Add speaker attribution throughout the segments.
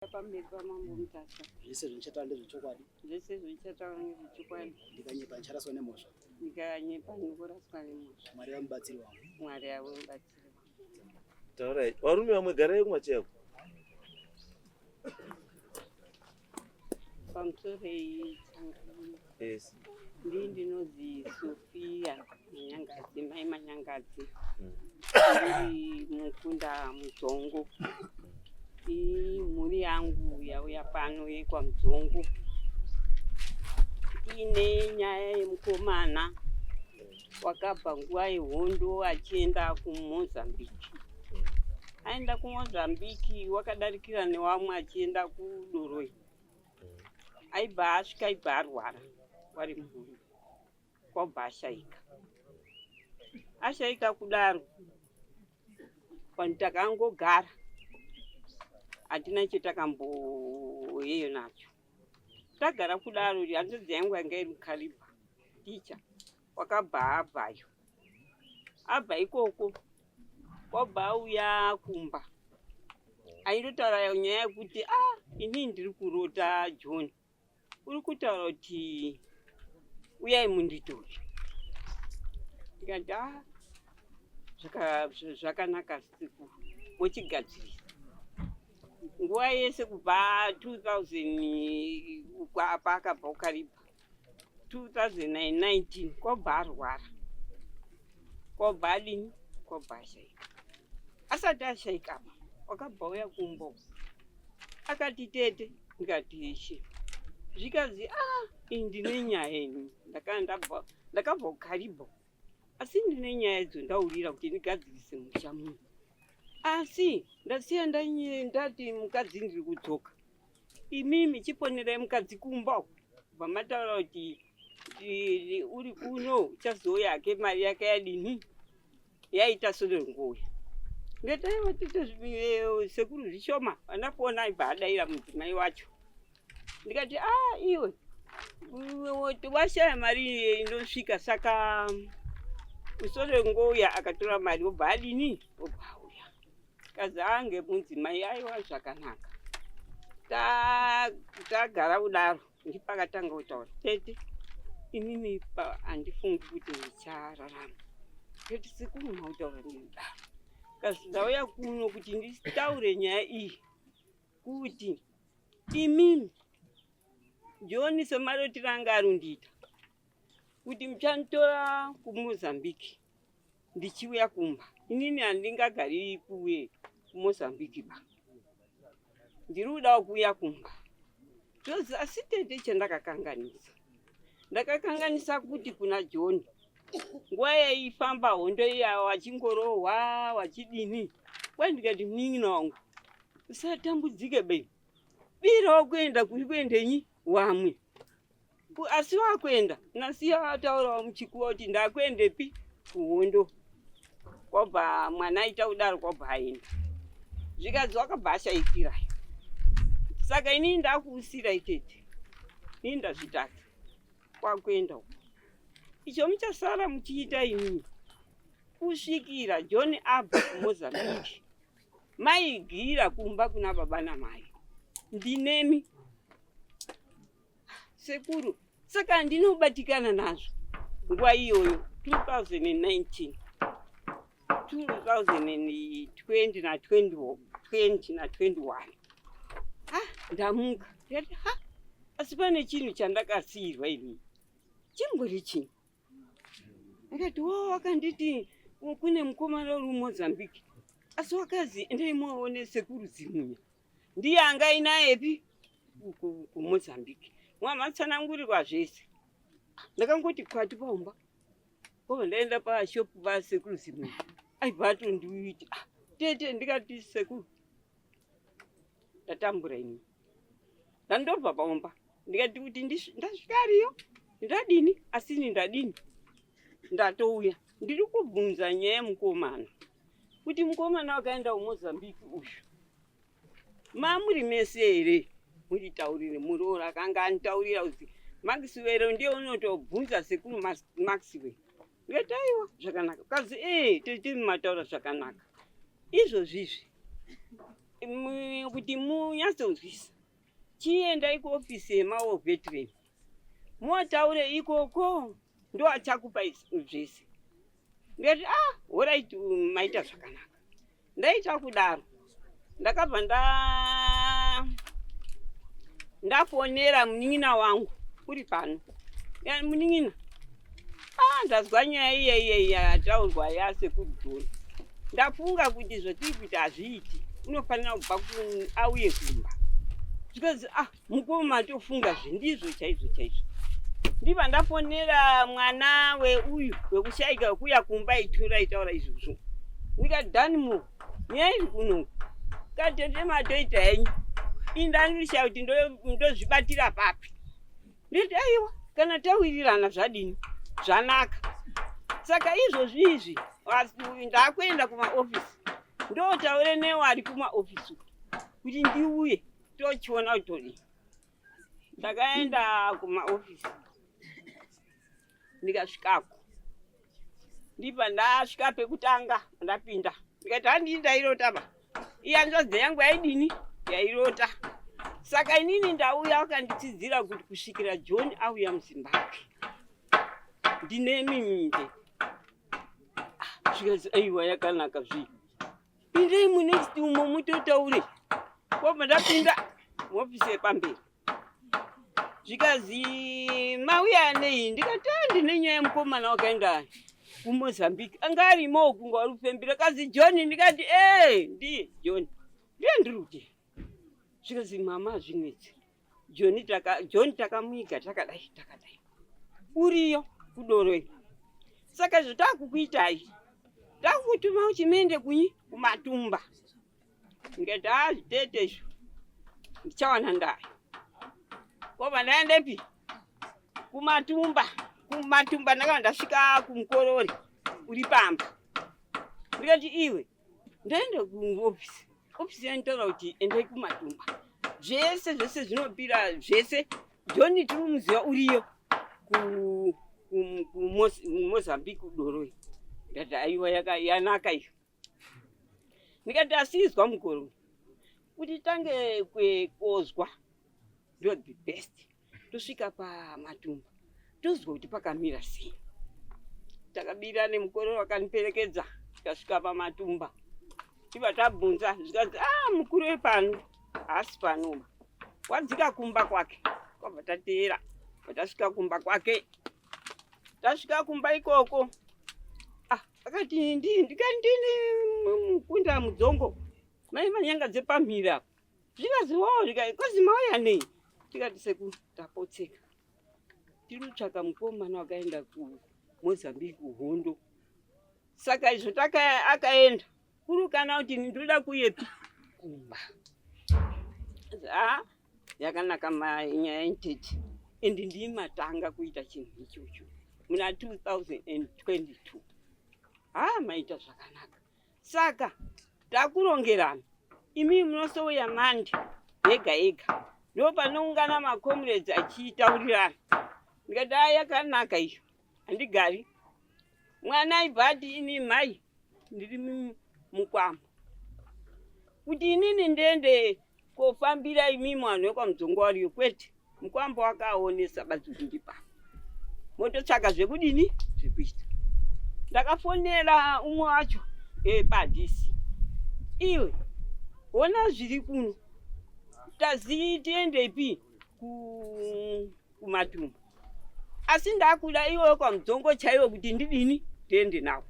Speaker 1: Pamberi paMambo Mutasa.
Speaker 2: Zvese zvindichataura ndezvechokwadi.
Speaker 1: Zvese zvindichataura ndezvechokwadi.
Speaker 2: Ndikanyepa ndicharaswa nemhosva.
Speaker 1: Ndikanyepa ndinoraswa nemhosva.
Speaker 2: Mwari ave mubatsiri wangu.
Speaker 1: Mwari ave mubatsiri wangu.
Speaker 3: Taurai. Varume vamwe garai kumacheya.
Speaker 1: Pamusoro
Speaker 3: Yes.
Speaker 1: Ndini ndinonzi Sophia Manyangadzi, mai Manyangadzi. Ndiri mukunda Mudzongo. Imhuri yangu yauya pano yekwaMudzongo. Ine nyaya yemukomana wakabva nguva yehondo achienda kuMozambique. Aenda kuMozambique wakadarikira newamwe achienda kuDoroi. Aibva asvika aibva arwara wari muhondo kwabva ashaika. Ashaika kudaro vanhu takangogara hatina chetakamboyeyo nacho. Tagara kudaro hanzvadzi yangu yanga iri muKariba ticha wakabva abvayo. Abva ikoko kwabva auya kumba aindotaura nyaya yekuti a ah, inini ndiri kurota John uri kutaura kuti uyai munditore ndikati a ah, zvakanaka sekuru mochigadzirisa nguva yese kubva 2000 paakabva kukaribha 2019 kwabva arwara kwabva adini kwabva ashaika asati ashaika apa wakabva uya kumba akati tete ndikati ishe zvikazi a ah, ini ndine nyaya ini ndakabva kukaribho asi ndine nyaya idzo ndaurira kuti ndigadzirise musha muno asi ndasiya ndati mukadzi ndiri kudzoka Imimi chiponerai mukadzi kumba uko. Kubva mataura kuti uri kuno uchazouya hake mari yake yadini yaita sorengoya. Ngetaiwa tete eh, sekuru zvishoma vanafona aibva adaira mudzimai wacho. Ndikati ah iwe washaya mari inosvika saka usorengoya akatora mari obva adini obva auya. Kazange mudzimai aiwa zvakanaka. Tagara kudaro ndipakatanga kutaura tete inini handifungi kuti ndichararama. Tete sekuru mautaura ndinodaro. Kazi ndauya kuno kuti nditaure nyaya iyi kuti imimi John semarotiro anga arundiita kuti muchanditora kuMozambique ndichiuya kumba inini handingagari kuwe kumozambique ba ndiri kudawo kuuya kumba zvozi asi tete chandakakanganisa ndakakanganisa kuti kuna john nguva yaifamba hondo iya wachingorohwa wachidini kwai ndikati munin'ina wangu usatambudzike bei birawo kuenda kuri kuendenyi wamwe Asi wakuenda nasiya ataurawo muchikuwa kuti ndakuendepi kuhondo kwabva mwana aita kudaro kwabva aenda zvikanzi wakabva ashaikirayo saka inini ndakuusira itete inini ndazvitadza kwakuenda uko icho muchasara muchiita inini kusvikira John abva kuMozambique maigira kumba kuna baba namai ndinemi Sekuru, saka handina kubatikana nazvo nguva iyoyo 2019 2020 na 20 na 21 ah, ndamuka ndikati ha asi pane chinhu chandakasiirwa ini chimbori chinhu Akati wo wakanditi kune mukomana uri muMozambique asi wakazi endai muone sekuru Zimunya ndiye anga ainayepi kuMozambique mwamatsanangurirwa zvese ndakangoti kwati paumba kobva ndaenda pashopu pasekuru Zimunya aibva atondiiti ah, tete ndikati sekuru ndatambura ini ndandobva paumba ndikati kuti ndasvika ariyo ndadini asi ini ndadini ndatouya ndiri kubvunza nyaya yemukomana kuti mukomana wakaenda kumozambique uyu mamuri mese here munditaurire muroora akanga anditaurira kuti maxwell ndiye unotobvunza sekuru maxwell ndikati aiwa zvakanaka kazi ee tete mataura zvakanaka izvozvizvi. Kuti munyatsonzwisa, chiendai kuofisi yemawar veteran, motaure ikoko, ndo achakupai zvese. Ndikati, "Ah, alright, maita zvakanaka." Ndaita kudaro, ndakabva ndafonera munin'ina wangu uri pano. "Munin'ina, ah, ndazwa nyaya iya iya iya yataurwa yasekuru John. Ndafunga kuti zvatiri kuita hazviiti, unofanira kubva auye kumba." Zvikanzi, "Ah, mukoma, tofunga zvindizvo chaizvo chaizvo." Ndibva ndafonera mwana weuyu wekushayika, wekuuya kumba itura itaura izvozvo. Ndikati, "Danimo, nyaya iri kuno katete, matoita henyu, indandirishaya kuti ndozvibatira papi." Nditi, "Aiwa, kana tawirirana zvadini, zvanaka." Saka izvozvi izvi ndakuenda kumaofisi, ndotaure newari kumaofisi uku kuti ndiuye, tochiona kuti todii. Ndakaenda kumaofisi, ndikasvikako, ndibva ndasvika pekutanga, ndapinda, ndikati, "Handii, ndairota ba, iyi hanzvadzi yangu yaidini, yairota. Saka inini ndauya, wakanditsidzira kuti kusvikira John auya muZimbabwe ndine miminde." Ah, zvikanzi, "Aiwa, yakanaka zvii, pindei munext umo mutotaure." Kwobva ndapinda muofisi yepamberi, zvikazi, "Mauya nei?" Ndikati, "Ah, ndine nyaya yemukomana wakaenda kuMozambique, anga arimo kunga wari kufembera." Kazi, "John?" Ndikati, "E, ndiye John, ndiye ndiri kuti." Zvikazi, "Mama, hazvinetsi, John taka, John takamuiga takadai takadai, uriyo kudoro. Saka zvotakukuitai, takutuma uchimende kunyi kumatumba." Ndikati, "Ha, zvitete izvo, ndichawana ndayo." Kobva ndaendepi? Kumatumba. Kumatumba ndakava ndasvika kumukorori uri pamba. Ndikati, "Iwe, ndaenda kuofisi, ofisi yanitaura kuti endai kumatumba, zvese zvese zvinopira zvese. John tiri kumuziva, uriyo kuMozambique kudoroi." Ndati, "Aiwa, yanaka iyo." Ndikati, "Asizwa mukoro kuti tange kwekozwa, ndo the best, tosvika pamatumba tozwa kuti pakamira sei." Takabira nemukororo wakaniperekedza, tikasvika pamatumba, tibva tabvunza, zvikanzi, "A, mukuru wepano haasi panoba, wadzika kumba kwake." Kwabva tateera, bva kumba kwake. Tasvika kumba ikoko, ah, akati, ndikati, "Ndini mukunda Mudzongo, mai manyanga dzepamhiri apa." Zvikanzi, "Wo." Kwazi, "Mauya nei?" Tikati, "Sekuru, tapotseka, tiri kutsvaka mukomana wakaenda kuMozambique kuhondo. Saka izvo akaenda kuri kana kuti ndoda kuyepi kumba." A, yakanaka nyaya yentete, ende ndimatanga kuita chinhu ichocho muna 2022. Ha, maita zvakanaka. Saka takurongerana, imi munosouya Mande yega yega, ndo panoungana macomrades achitaurirana. Ndikati, "A, yakanaka iyo, handigari." Mwana aibva ati, "Ini mhai ndiri mukwambo, kuti inini ndiende kofambira imimi vanhu vekwaMudzongo wariyo, kwete." Mukwambo wakaonesa badzi kuti ndipapa, mototsvaka zvekudini, zvekuita. Ndakafonera umwe wacho padhisi, "Iwe, ona zviri kuno, tazi tiendepi kumatumba, asi ndakuda iwe kwaMudzongo chaiwo kuti ndidini, ndiende nawo."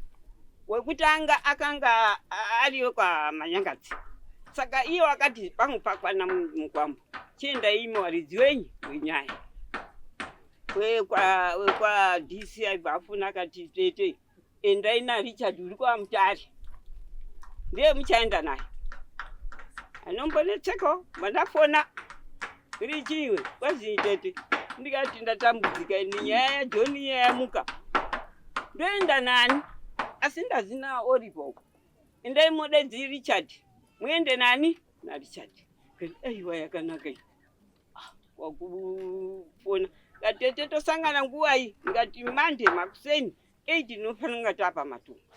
Speaker 1: Wekutanga akanga ariyo kwaManyangadzi, saka iye wakati, "Pangu pakwana, mukwambo, chiendai imi waridzi wenyu wenyaya." Wekwa DC aibva afuna akati, "Tete, endai naRichard uri kwaMutare, ndiye muchaenda naye, anombonetsekawo." Mandafona, "Richiwe." Kwazii, tete? Ndikati, "Ndatambudzika ini, nyaya yaJohn iya yamuka, ndoenda nani? Asi ndazina Oliver uko, endai modedzi Richard, muende nani, naRichard." Aiwa, yakanaka iyi. Ah, wakufona katete, "Tosangana nguwai?" Ndikati, "Mande makuseni 8 tinofanira kunga tapa matumba."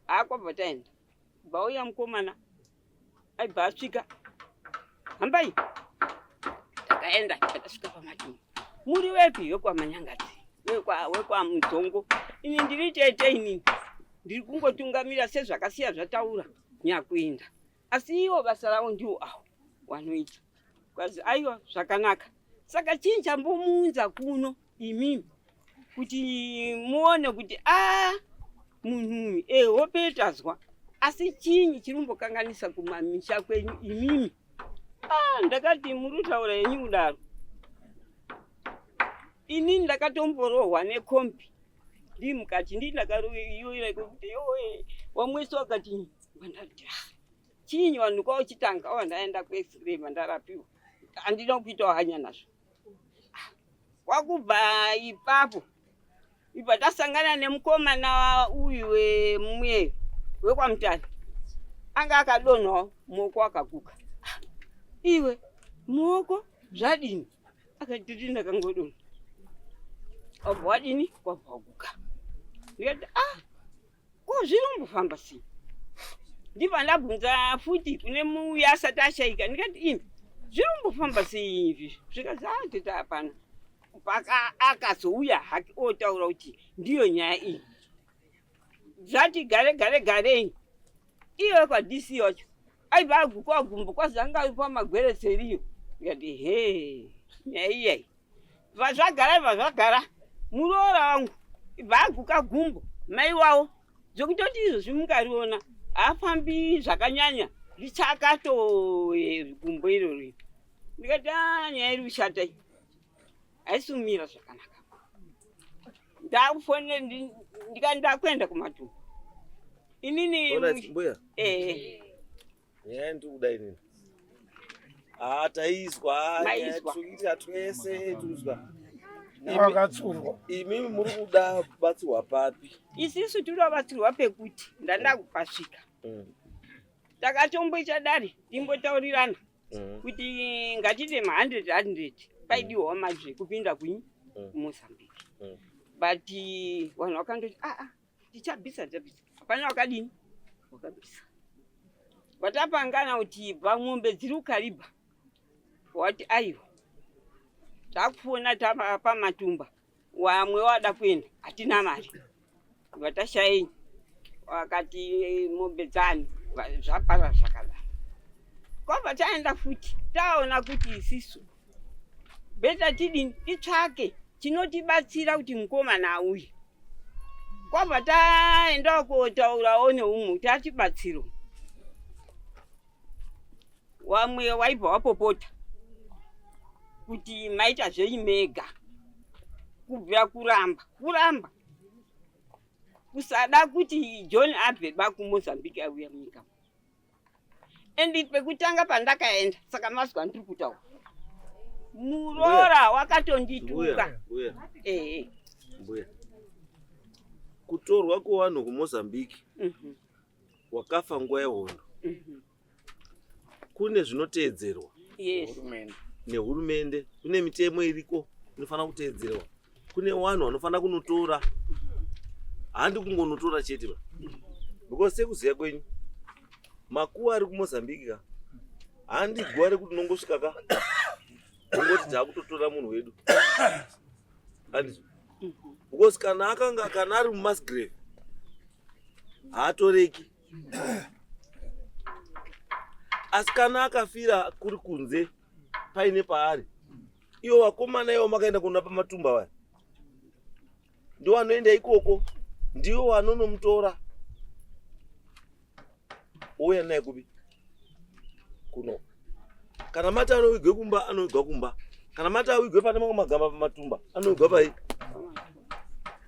Speaker 1: Akwabva taenda, bvauya mukomana. Aibva asvika, hambai. Takaenda, takasvika pamatunhu. Muri wepi? WekwaManyangadzi, wekwaMudzongo. Ini ndiri tete, inini ndiri kungotungamira sezvakasiya zvataura nyakuenda, asi ivo basa ravo ndiwo awo wanoita. Kwazi aiwa, zvakanaka. Saka chii chambomuunza kuno imimi kuti muone kuti a munhu uyu e hope tazwa, asi chinyi chiri kumbokanganisa kumamisha kwenyu imimi? Ah, ndakati muri kutaura henyu kudaro, inini ndakatomborohwa nekombi ndiri mukati, ndii ndakayoira kuti yowe wamwese wakati vandati, ah, chinyi vanhu kwauchitanga wa ndaenda kuX-ray vandarapiwa, handina kuitawo hanya nazvo. Ah, kwakubva ipapo ibva tasangana nemukomana uyu wemumwe wekwaMutare, anga akadonhawo muoko akaguka. Ah, iwe muoko zvadini? Akati titi ndakangodonha, wabva wadini, wabva waguka. Ndikati ah, ko zvinombofamba sei? Ndibva ndabvunza futi kune muuya asati ashaika, ndikati imi zvinombofamba sei izvi? Zvikanzi ah, tete hapana. Paka akazouya hake otaura kuti ndiyo nyaya iyi. Zvati gare gare garei, iye kwaDC wacho aibva aguka gumbo, kwazi anga ari pamagwereseriyo. Ndikati he, nyaya iyai bva zvagara, bva zvagara, muroora wangu ibva aguka gumbo mai wavo, zvekutoti izvozvi mukariona haafambi zvakanyanya, richakato gumbo irori. Ndikati a nyaya iri kushata iyi, haisi kumira zvakanaka. Ndakufonera, ndikati ndakuenda kumatunhu inini.
Speaker 3: Alright, mbuya.
Speaker 1: Eh.
Speaker 3: Nyaya ndiri kuda inini. Ah, taizwa.
Speaker 1: Maizwa.
Speaker 3: Tuita twese tuzwa.
Speaker 4: Wakatsurwa.
Speaker 3: Imimi muri kuda kubatsirwa papi?
Speaker 1: Isisu tiri kubatsirwa pekuti ndanda kupasvika. Takatomboita dare timbotaurirana kuti ngatiite ma100 100, paidiwawo mari zvekupinda kunyi Mozambique. But vanhu vakandoti aa, tichabvisa, tichabvisa. Hapana wakadini wakabvisa. Watapangana kuti bva mombe dziri kuKaribha, wati aiwa, takufona pamatumba, wamwe wada kuenda, hatina mari, vatashayei. Wakati mombe dzani zvapara zvakadaro. Kwabva taenda futi, taona kuti isisu better tidini, titsvake chinotibatsira kuti mukomana auye. Kwabva taendawo kotaurawo neumwe kuti atibatsiro. Wamwe waibva wapopota kuti maita zvenyu mega, kubvira kuramba kuramba kusada kuti John abve ba kuMozambique auya munyika. And pekutanga pandakaenda, saka mazwa ndiri kutaura, muroora wakatondituka.
Speaker 3: Mbuya,
Speaker 1: Ehe.
Speaker 3: mbuya. Kutorwa kwevanhu kuMozambique wakafa nguva yehondo, kune zvinoteedzerwa nehurumende, kune mitemo iriko inofanira kuteedzerwa, kune vanhu vanofanira kunotora, handi kungonotora chete ba, because sekuziva kwenyu makuva ari kuMozambique ka, handi guva rekuti unongosvika ka ungoti taakutotora munhu wedu, handizvo? Because kana akanga kana ari mumass grave haatoreki, asi kana akafira kuri kunze paine paari, ivo vakomana ivo makaenda kuona pamatumba vaya ndivo vanoenda ikoko, ndivo vanonomutora ouya naye kupi kuno. Kana mati anovigwe kumba, anovigwa kumba. Kana mati awigwe pane mamwe magamba pamatumba, anovigwa pai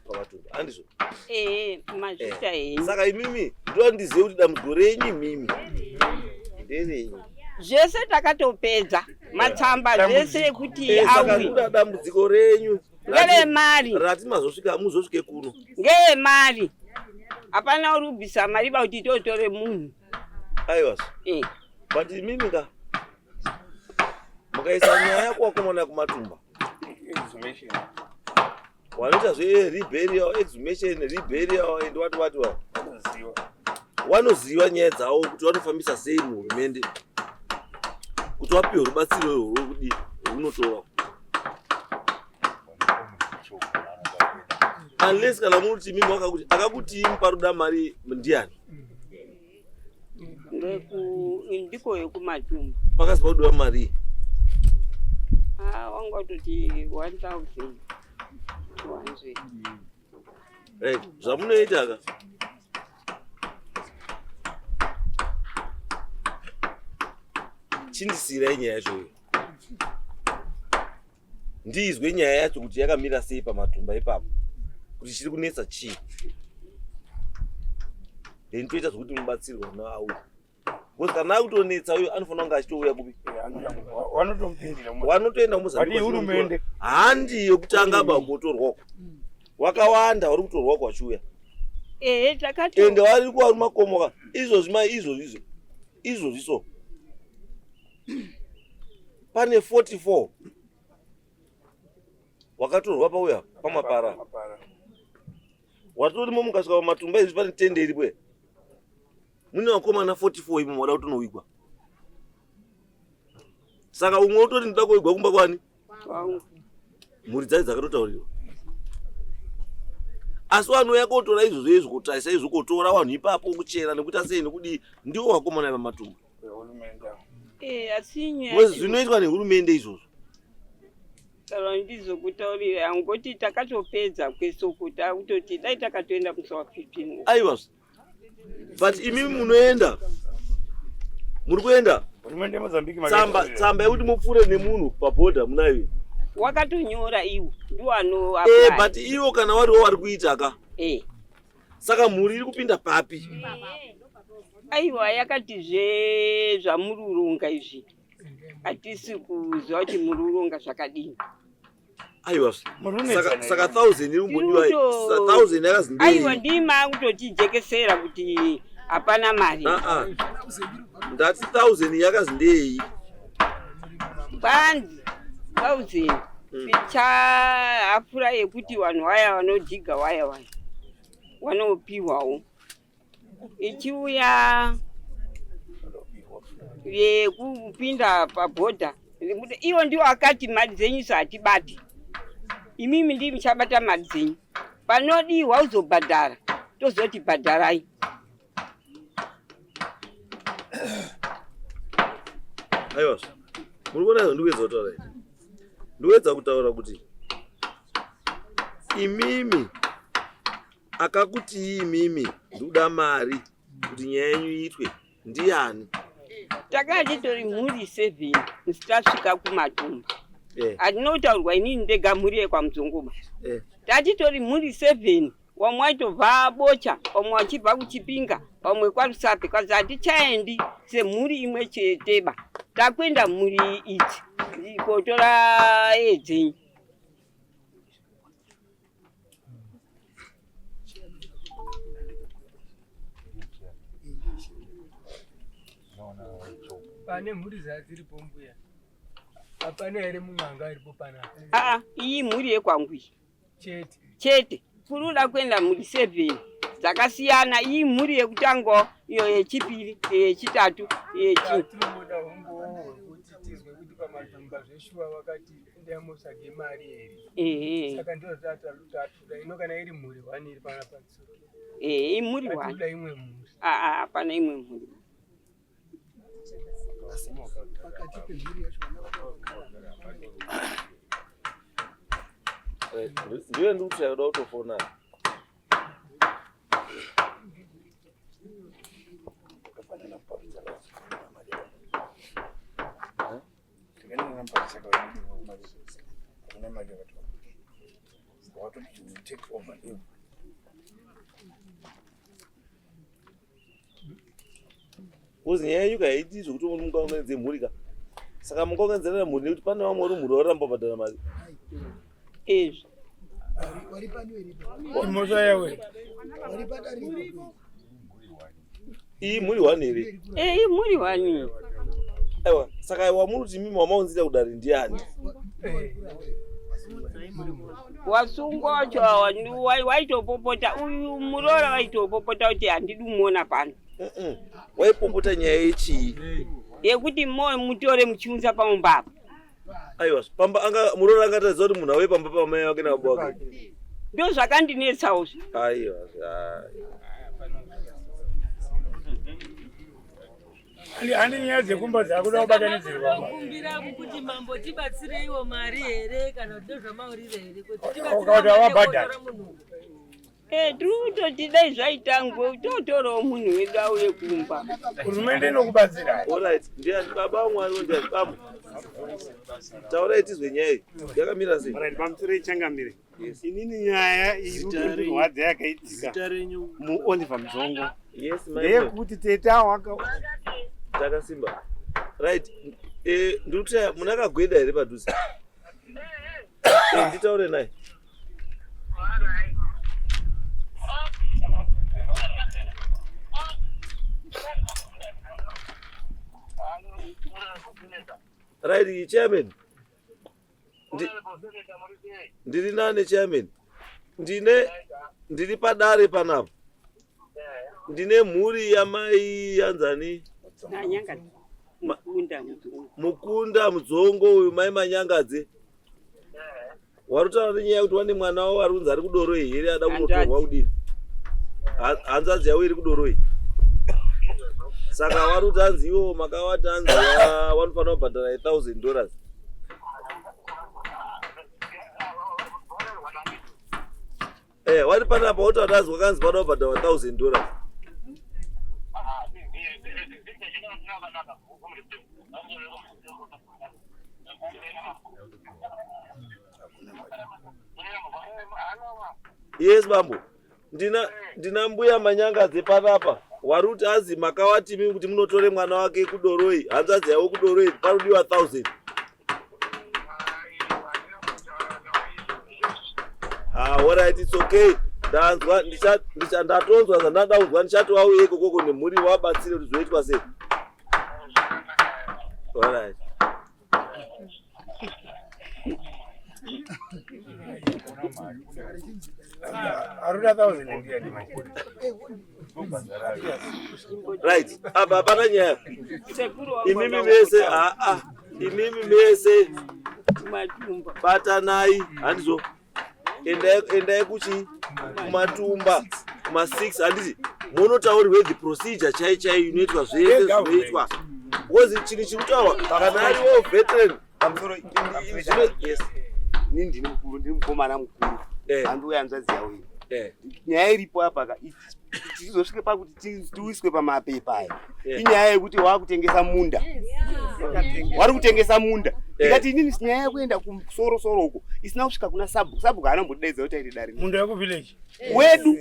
Speaker 3: pamatumba, handizvo?
Speaker 1: Ehe, mazvita henyu.
Speaker 3: Saka imimi ndoandizive kuti dambudziko renyu imimi nderenyu.
Speaker 1: Zvese takatopedza matsamba zvese ekuti
Speaker 3: Saka
Speaker 1: auye.
Speaker 3: kuda dambudziko renyu
Speaker 1: Ngeremari.
Speaker 3: Rati mazosvika muzosvike kuno.
Speaker 1: Ngeremari, hapana uri kubvisa mari ba kuti totore munhu.
Speaker 3: Aiwa.
Speaker 1: Eh.
Speaker 3: But imimi ka mukaisa nyaya kuvakomana kumatumba
Speaker 4: Exhumation.
Speaker 3: Wanoita zvereburial, exhumation, reburial and what what what.
Speaker 4: Kuziva.
Speaker 3: Wanoziva nyaya dzavo kuti vanofambisa sei muhurumende kuti wapiwe rubatsiro irworwo rwekudii rwunotora unless kana muri kuti mimi wakakuti akakutii muparuda mari ndiani?
Speaker 1: Ndiko yekumatumba.
Speaker 3: Pakazi pakudiwa mari.
Speaker 1: Ah, wanga watoti 1200.
Speaker 3: Right, zvamunoita ka chindisiirai nyaya yacho iyo ndiizwe nyaya yacho kuti yakamira sei pamatumba ipapo kuti chiri kunetsa chii then toita zvekuti mubatsirwa naauya because kana akutonetsa uyo anofanira kunge achitouya kupi
Speaker 4: Wanotomupindira.
Speaker 3: Wanotoenda
Speaker 4: Wadii hurumende.
Speaker 3: Handi yekutanga ba kutorwa uko wakawanda vari kutorwa uko vachiuya.
Speaker 1: Ehe, takati
Speaker 3: ende vari kuvari makomoka izvozvi mai izvozvi izvo izvozvi so pane 44 wakatorwa pauya pamapara watorimo mukasvika pamatumba izvi pane tende iripo here mune vakomana 44 imo wada kutonowigwa saka umwe utori ndoda kuwigwa kumba kwani mhuri dzacho dzakatotaurirwa asi vanouya kotora izvozvo izvo kotarisa izvo kotora vanhu ipapo kuchera nekuita sei nekudii ndiwo vakomana vematumba.
Speaker 1: Eh, asi nyaya
Speaker 3: zvinoitwa nehurumende izvozvo
Speaker 1: Saka ndizokutaurira angoti takatopedza kwesoko takutoti dai takatoenda musi wa 15.
Speaker 3: Aiwa but imi munoenda muri kuenda
Speaker 4: hurumende yeMozambique
Speaker 3: tsamba tsamba yekuti mupfuure nemunhu pabhodha munayo.
Speaker 1: Wakatonyora iwo ndiwo ano
Speaker 3: eh, but iwo kana wariwo wari kuita ka
Speaker 1: eh.
Speaker 3: Saka mhuri iri kupinda papi?
Speaker 1: Aiwa yakati zve zvamuri kuronga izvi hatisi kuziva kuti muri kuronga zvakadini.
Speaker 3: Aiwa saka, saka thousand iri kumbodiwa thousand yakazi ndei?
Speaker 1: Aiwa ndima kutotijekesera kuti hapana mari.
Speaker 3: Uh -uh. Ndati thousand yakazi ndei?
Speaker 1: Kwanzi thousand tichahafura yekuti vanhu vaya vanodhiga waya waya wanopihwawo ichiuya yekupinda pabhodha iwo ndiwo akati mari dzenyu so hatibati imimi ndii muchabata mari dzenyu panodiwa uzobhadhara tozoti bhadharai.
Speaker 3: Aiwa muri kuona izvo ndikuedza kutaura izvi ndikuedza kutaura kuti imimi akakutii imimi ndikuda mari kuti nyaya yenyu iitwe ndiyani?
Speaker 1: Takanga titori mhuri seven musi tasvika kumatumba. Handinotaurwa inini ndega mhuri yekwaMudzongoba. Tatitori mhuri seven Vamwe vaitobva Bocha, vamwe vachibva kuChipinga, vamwe kwaRusape. Kwanzi hatichaendi semhuri imwe cheteba, takuenda mhuri idzi kotora dzenyu.
Speaker 5: Pane mhuri dzadziripo mbuya, hapana here mumwe anga aripo panapa?
Speaker 1: Aa, iyi mhuri yekwangu iyi.
Speaker 5: Chete.
Speaker 1: Chete. Kuruda kuenda mhuri 7 dzakasiyana. Iyi mhuri yekutanga, iyo yechipiri, iyo yechitatu, iyo yechi.
Speaker 5: Tinoda humbowo hwekuti tizwe kuti pamatumba zveshuwa vakati endai motsvage mari here.
Speaker 1: Ehe.
Speaker 5: Saka ndizvo zvatatoda. Ino kana iri mhuri one iri panapa.
Speaker 1: Ehe, imhuri one.
Speaker 5: Hatikuda imwe mhuri.
Speaker 1: Aa, hapana imwe mhuri.
Speaker 3: Ndiwe ndikuti kuda kutofona.
Speaker 4: Take over.
Speaker 3: Because nyaya yenyu haiti zvekuti mungaunganidze mhuri ka. Saka mungaunganidzana mhuri nekuti pane vamwe vari mhuri varamba kubhadhara mari.
Speaker 1: Izvi.
Speaker 4: Imhosva yawe.
Speaker 3: Iyi mhuri one here?
Speaker 1: Eh, iyi mhuri one.
Speaker 3: Aiwa, saka wamuri kuti mimi wamaunzira kudare ndiani?
Speaker 1: Wasungwa wacho waitopopota uyu muroora waitopopota kuti handidi kumuona pano.
Speaker 3: Waipopota nyaya yechii?
Speaker 1: Yekuti moyo mutore muchiunza pamumba apa.
Speaker 3: Aiwa, pamba anga muroora angataridza kuti munhu auye pamba pamai vake nababa vake.
Speaker 1: Ndo zvakandinetsawo.
Speaker 3: Aiwa.
Speaker 4: Handi nyaya dzekumba dzakuda kubatanidzirwa.
Speaker 6: Kumbira kuti mambo tibatsireiwo mari here kana kuti ndozvamaurire here kuti
Speaker 4: Ukaona wabhadhara.
Speaker 1: Eh, tiri kutoti dai zvaitangwe totorawo munhu wedu auye kumba.
Speaker 4: Hurumende inokubatsira.
Speaker 3: Alright, ndiani baba wamwari ndiani baba? Taurai tizwe nyaya iyi. Yakamira sei?
Speaker 7: Alright, pamusoro changamire.
Speaker 3: Yes.
Speaker 7: Inini nyaya iri kundirwadza yakaitika
Speaker 8: Zita renyu
Speaker 7: muOliver Mzongo
Speaker 3: Yes, my
Speaker 7: ndeyekuti tete awaka
Speaker 3: Takasimba. Right. Eh, ndiri kuti muna kagweda here padhuze? Eh, nditaure naye. Right, chairman. Ndiri nane chairman. Ndiri padare panapa. Ndine mhuri yamai yanzani
Speaker 1: Nanyanga mukunda mudzongo.
Speaker 3: Mukunda Mudzongo uyu mai Manyangadze. Warutaura nenyaya yekuti wane mwana wavo ari kunzi ari kudoroi here ada kunotorwa kudini? Hanzvadzi yavo iri kudoroi. Saka wari kuti hanzi iwo makawati hanzi wanofanira kubhadhara $1,000. Eh, wari panapa wotaura hanzi wakanzi panoda kubhadhara $1,000. Yes, bambo. Ndina mbuya Manyangadze panapa. Waruti azi makawati mimi kuti munotore mwana wake kudoroi, hanzvadzi yavo kudoroi, parudiwa 1000. Ah, alright, it's okay. Ndanzwa, ndatonzwa zvandada kunzwa, ndichati wauye ikoko nemhuri wabatsire kuti zvoitwa sei. Alright.
Speaker 4: Aruda 1000 ndiani manje?
Speaker 3: Right. Apa hapana nyaya.
Speaker 1: Sekuru wangu
Speaker 3: Imimi
Speaker 1: wakaona
Speaker 3: mese, imimi mese
Speaker 1: kumatumba.
Speaker 3: batanai, handizvo? Endai kuchi kumatumba kuma 6 handiti munotaurirwe the procedure chai chai inoitwa zvese zvinoitwa. Because chinhu chiri kutaurwa kana ariwo veteran
Speaker 7: pamusoro
Speaker 3: yes.
Speaker 7: Ini ndini mukuru, ndiri mukomana mukuru.
Speaker 3: Eh.
Speaker 7: Handiuya hanzvadzi yavo iyi.
Speaker 3: Eh.
Speaker 7: Nyaya iripo apa ka tizosvike pakuti tiiswe pamapepa aya.
Speaker 3: Eh.
Speaker 7: Inyaya yekuti wakutengesa munda. Wari kutengesa munda.
Speaker 3: Eh.
Speaker 7: Ndikati inini nyaya yekuenda kumusoro-soro uko isina kusvika kuna sabhuku. Sabhuku haana kumbotidaidza kuti aite dare.
Speaker 4: Munda wekuvillage.
Speaker 7: Wedu,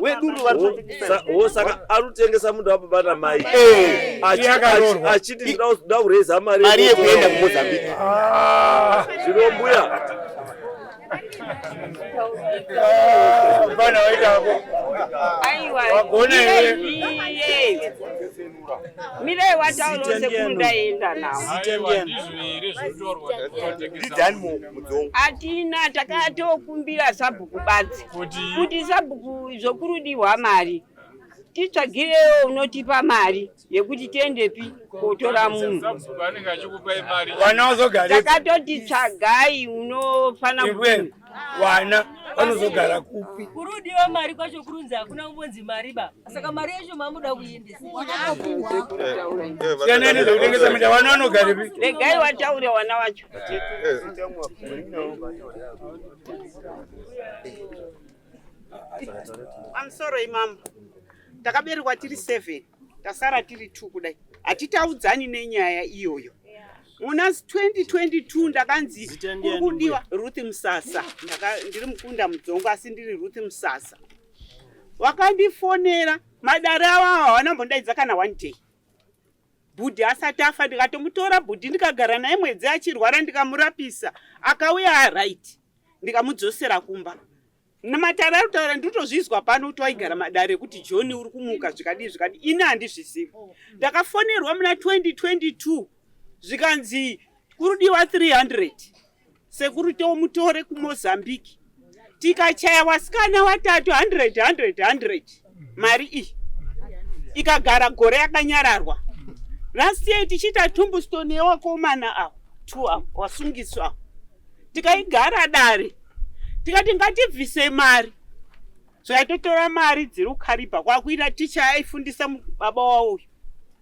Speaker 7: wedu ndo vari kutengesa.
Speaker 3: Saka ari kutengesa munda wababa namai.
Speaker 7: Eh.
Speaker 4: Yakaroorwa.
Speaker 3: Achiti ndinoda kureza mari
Speaker 7: Mari yekuenda kuMozambique.
Speaker 4: Ah.
Speaker 3: Zvino mbuya.
Speaker 4: Bana waitako.
Speaker 1: Aiwa.
Speaker 4: Wagona iwe.
Speaker 1: Iye. Mirai wataura sekuru ndaenda nawo.
Speaker 7: Ndidhani Mudzongo.
Speaker 1: Atina takatokumbira sabhuku badzi kuti sabhuku zvokurudiwa mari titsvagirewo unotipa mari yekuti tiendepi kotora munhu.
Speaker 4: Vana vazogara
Speaker 1: Takatoti tsvagai unofana
Speaker 4: Iwe, vana vanozogara kupi?
Speaker 6: Kurudiwa mari kwacho kurunzi hakuna kumbonzi mari ba. Saka mari yacho mamuda kuiendesa.
Speaker 4: Siyanai nezvekutengesa minda, vana vanogarepi?
Speaker 1: Regai wataure wana wacho.
Speaker 9: Pamusoro imambo, takaberekwa tiri 7, tasara tiri 2 kudai. Hatitaudzani nenyaya iyoyo. Muna 2022 ndakanzi kuri kudiwa Ruth Musasa. Ndiri mukunda Mudzongo asi ndiri Ruth Musasa. Wakandifonera madare avo ava havana kumbondaidza kana one day. Bhudhi asati afa ndikatomutora bhudhi ndikagara naye mwedzi achirwara ndikamurapisa. Akauya right ndikamudzosera kumba. Namatare ari kutaura ndinotozvizwa pano kuti waigara madare ekuti John uri kumuka zvikadii zvikadii. Ini handizvizivi. Ndakafonerwa muna 2022 zvikanzi kurudiwa 300 sekuru tomutore kuMozambique. Tikachaya wasikana watatu 100 100 100 mari iyi. Ikagara gore yakanyararwa. Last year tichiita tombstone yewakomana awo two awo wasungiswa awo, tikaigara dare tikati ngatibvise mari. Zvakatotora mari dziri kukaribha kwakuita ticha aifundisa baba wavo uyu,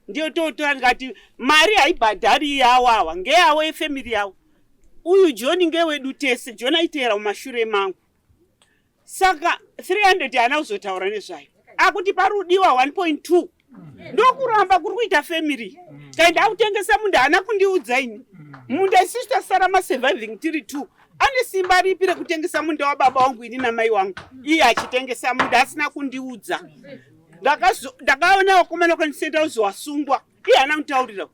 Speaker 9: ndiyo totora. Ndikati mari haibhadhari yawo, awa ngeyawo yefamily yavo. Uyu John ngewedu tese. John aiteera mumashure mangu, saka 300 haana kuzotaura nezvayo. Akuti parudiwa 1.2, ndokuramba kuri kuita family. Kaenda akutengesa munda, haana kundiudza ini. Munda isusu tasara masurviving tiri two. Ane simba ripi rekutengesa munda wababa wangu ini namai wangu, iye achitengesa munda asina kundiudza? Ndakaona vakomana vakandisendera kuzowasungwa, iye haana kunditaurira.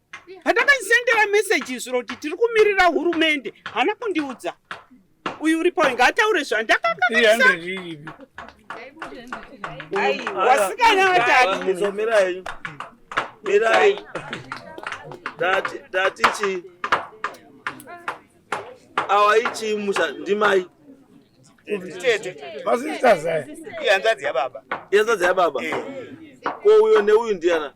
Speaker 9: Pandakandisendera meseji izviro kuti tiri kumirira hurumende, haana kundiudza. Uyu uripo ngaataure zvandakakanganisa.
Speaker 4: 300 iripi?
Speaker 9: Wasikana vatatu.
Speaker 3: So mirai, mirai. Ndati chi awa ichi musha ndimai?
Speaker 7: Tete.
Speaker 4: Masisters aya.
Speaker 7: Ihanzvadzi yababa.
Speaker 3: Ihanzvadzi yababa. Ko uyo neuyu ndiana?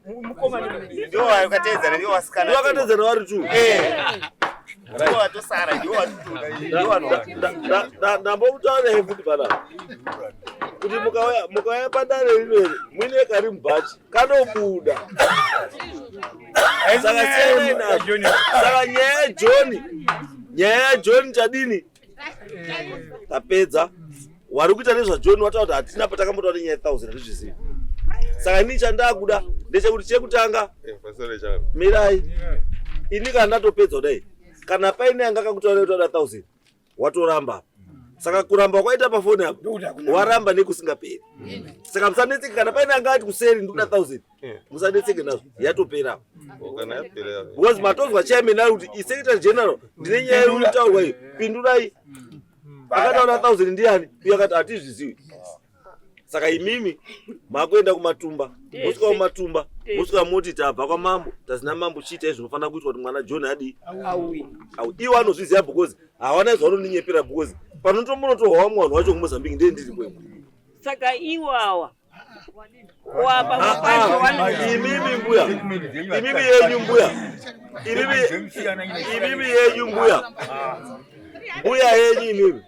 Speaker 7: Ndiwo vakateedzana, ndiwo vasikana.
Speaker 3: Ndiwo vakatedzana vari two?
Speaker 7: Eh. Ndiwo vatosara, ndiwo vatotunda, ndiwo vanhu.
Speaker 3: Ndambokutaurirai futi panapa kuti mukauya padare rineri muine kari mubhachi kanobuda, saka siyanai nazvo. Saka nyaya yaJohn, nyaya yaJohn chadini? Tapedza. Wari kuita nezvaJohn wataura kuti hatina patakambotaura nenyaya ye1000, hatizvizivi. Saka inini chandakuda ndechekuti chekutanga, mirai, ini kana ndatopedza kudai, kana paine anga akakutaura kuti wada 1000, watoramba. Saka kuramba kwaita pafoni apo, waramba nekusingaperi. Saka musanetseke kana paine anga ati kuseri ndikuda 1000, musanetseke nazvo, yatopera, because matozwa chairman ari kuti isecretary general, ndine nyaya iri kutaurwa iyo, pindurai. Akataura 1000 ndiani? Uye akati hatizvizivi. Saka imimi makuenda kumatumba, mosvika kumatumba, mosvika moti tabva kwamambo, tazina mambo, chiitai zvinofanira kuitwa kuti mwana John adii?
Speaker 1: Auye.
Speaker 3: Au iwo anozviziva, because hawana zvavanondinyepera, because panotombonotorwa vamwe vanhu vacho kuMozambique ndiye ndiripo imwe.
Speaker 1: Saka iwawa wapa mapacho wano
Speaker 3: Imimi mbuya, imimi yenyu mbuya, imimi yenyu mbuya, mbuya yenyu imimi,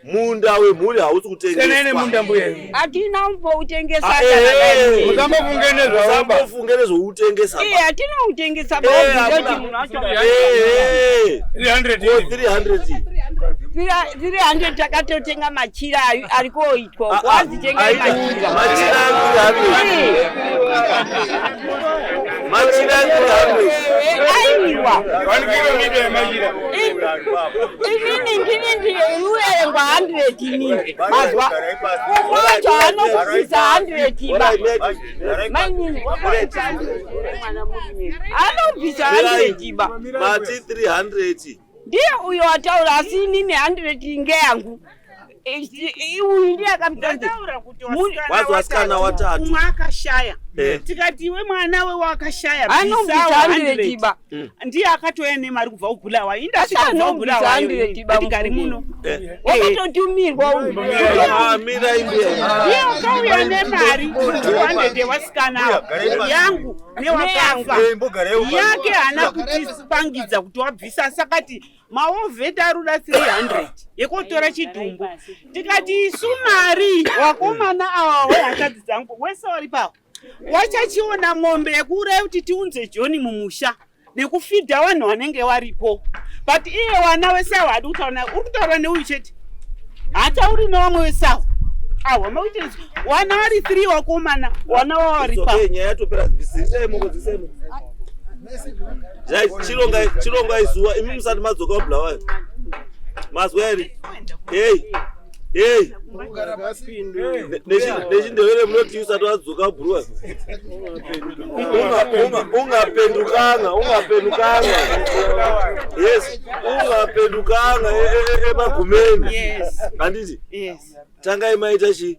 Speaker 3: munda wemhuri hausi
Speaker 4: Senene
Speaker 3: kutengeswa.
Speaker 4: Munda mbuya.
Speaker 1: Hatina umboutengesa.
Speaker 3: Ah, eh, eh.
Speaker 4: Musambofunge nezvawo.
Speaker 3: Musambofunge nezvoutengesa.
Speaker 1: Iye hatina utengesa.
Speaker 3: Eh,
Speaker 1: Baundoti
Speaker 3: hamuna.
Speaker 1: munhu wacho.
Speaker 3: Eh, eh.
Speaker 4: 300.
Speaker 3: Ko 300?
Speaker 1: 300 takatotenga machira ari koitwa.
Speaker 3: Ah, ah,
Speaker 1: Wazitengai machira.
Speaker 3: Machira 300, machira 300.
Speaker 1: Aiwa.
Speaker 4: 1 kilomita yemachira.
Speaker 1: Inini ndini ndiruerengwa 100 inini mazwa umwe wacho anobvisa 100 ba mainini anobvisa 100 ba.
Speaker 3: Mati 300?
Speaker 1: Ndiye uyo wataura, asi inini 100 ngeyangu. Uyu ndiye akabvisa.
Speaker 9: Ndataura kuti
Speaker 3: Wazi wasikana watatu.
Speaker 9: Umwe akashaya.
Speaker 3: Eh.
Speaker 9: Tikati iwe mwana we wakashaya,
Speaker 1: Anobvisa
Speaker 9: bvisawo
Speaker 1: 100
Speaker 9: 100.
Speaker 1: ba.
Speaker 9: Ndiye akatouya nemari kubva kuBulawayo.
Speaker 1: Asi
Speaker 9: Indasvika kubva
Speaker 1: anobvisa
Speaker 9: kuBulawayo
Speaker 1: 100 ba.
Speaker 9: atigari muno.
Speaker 1: Wakatotumirwa uyu.
Speaker 3: Ah, mirai mbuya.
Speaker 9: Ndiye akauya nemari 200 yevasikana yangu newakafa yake, haana kutipangidza kuti wabvisa, asi akati maovheta aruda 300 yekotora chidhumbu. Tikati isu mari wakomana ava wehanzvadzi dzangu wese wari pawo wachachiona mombe yekuuraya kuti tiunze John mumusha nekufidha vanhu vanenge varipo, but iye wana wese avo haadi kutaura naye. Uri kutaura neuyu chete, haatauri nevamwe wese avo. Awa makuti wana vari 3 wakomana, wana wavo vari
Speaker 3: It's
Speaker 9: papo.
Speaker 3: okay, nyaya yatopera. Bvisisai moko, bvisisai moko. Jai, chirongai, chirongai zuva imi musati madzoka kuBulawayo. Mazwa here? Hey, hey. NechiNdevere munoti usati wadzoka kuBulawayo ungapendukanga, ungapendukanga, yes, ungapendukanga emagumeni.
Speaker 9: Yes.
Speaker 3: Handiti?
Speaker 9: Yes.
Speaker 3: Tangai maita chi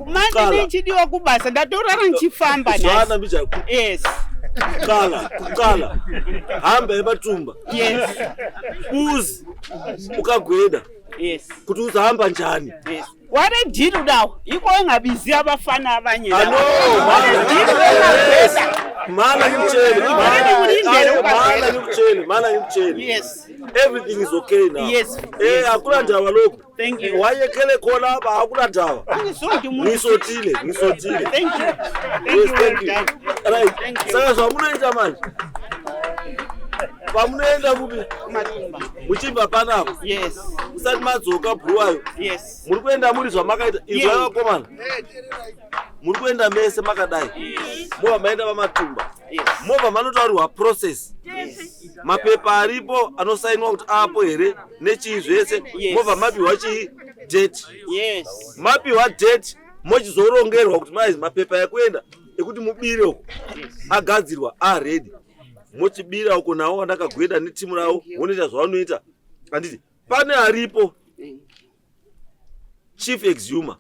Speaker 9: Manje
Speaker 3: Kala.
Speaker 9: ndichidiwa kubasa, ndatorara ndichifamba
Speaker 3: Zwana
Speaker 9: nhasi.
Speaker 3: mbija.
Speaker 9: Yes.
Speaker 3: Kukala, kukala hamba ematumba.
Speaker 9: Yes.
Speaker 3: Uzi ukagweda
Speaker 9: Yes.
Speaker 3: kuti uzahamba njani.
Speaker 9: Yes. Waredini lawo yikho engabizi abafana abanye
Speaker 3: Ah, no,
Speaker 9: waredini engagweza.
Speaker 3: Mana ngikutshele.
Speaker 9: Ngilindele
Speaker 3: Mana
Speaker 9: ukubagweza.
Speaker 3: ngikutshele, mana ngikutshele.
Speaker 9: Yes.
Speaker 3: Everything is okay now.
Speaker 9: Yes.
Speaker 3: Eh, akuna ndaba lokhu.
Speaker 9: Thank you.
Speaker 3: Wayekhele khona apha akuna ndaba.
Speaker 9: Angizondi umuntu.
Speaker 3: Ngisotile, ngisotile.
Speaker 9: Thank you. Thank
Speaker 3: Yes,
Speaker 9: you.
Speaker 3: thank you.
Speaker 9: Well done.
Speaker 3: Right.
Speaker 9: Thank you.
Speaker 3: Saka zvamunoita manje. Pamunoenda kupi?
Speaker 9: Matumba.
Speaker 3: Muchibva panapa.
Speaker 9: Yes.
Speaker 3: Musati madzoka bhuruwayo.
Speaker 9: Yes.
Speaker 3: Muri kuenda muri zvamakaita. Izwai
Speaker 9: Yeah.
Speaker 3: vakomana. Muri kuenda mese makadai. Mobva maenda pamatumba.
Speaker 9: Yes.
Speaker 3: Mobva manotaurirwa process. Mapepa aripo anosainwa kuti apo here nechii zvese.
Speaker 9: Yes.
Speaker 3: Mobva mapiwa chii date.
Speaker 9: Yes.
Speaker 3: Mapiwa date mochizorongerwa kuti maizi mapepa ekuenda ekuti mubire uko agadzirwa aready. Mochibira uko nawo vandakagweda netimu ravo vonoita zvavanoita. Handiti pane aripo chief exhumer.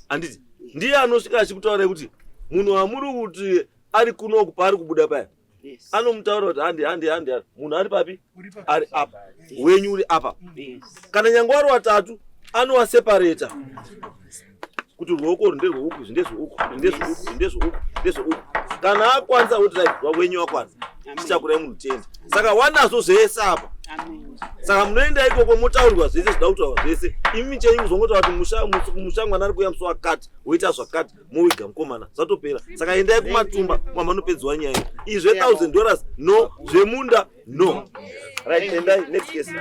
Speaker 3: Handiti ndiye anosvika achikutaurai kuti munhu wamuri kuti ari kunoku paari kubuda paya
Speaker 9: Yes.
Speaker 3: anomutaura kuti handi handi handi handi. Munhu ari papi ari apa wenyu uri apa.
Speaker 9: Yes.
Speaker 3: Kana nyange wari watatu anowasepareta kuti ruoko uru nderweuku, izvi ndezveuku, izvi ndezveuku, izvi ndezveuku, ndezveuku. Kana akwanisa kuti right wenyu wakwanisa, chichakurai munhu tende. Saka wanazvo zvese apa.
Speaker 9: Amen.
Speaker 3: Saka munoenda ikoko motaurirwa zvese zvida kutaurwa zvese. Imi chenyu kuzongotaura kuti musha mwana ari kuuya musi wakati woita zvakati mowiga mukomana zvatopera. Saka endai kumatumba mamanopedzwa nyaya iyi. Izvi zve$1000 no, zvemunda no. Right, endai next case.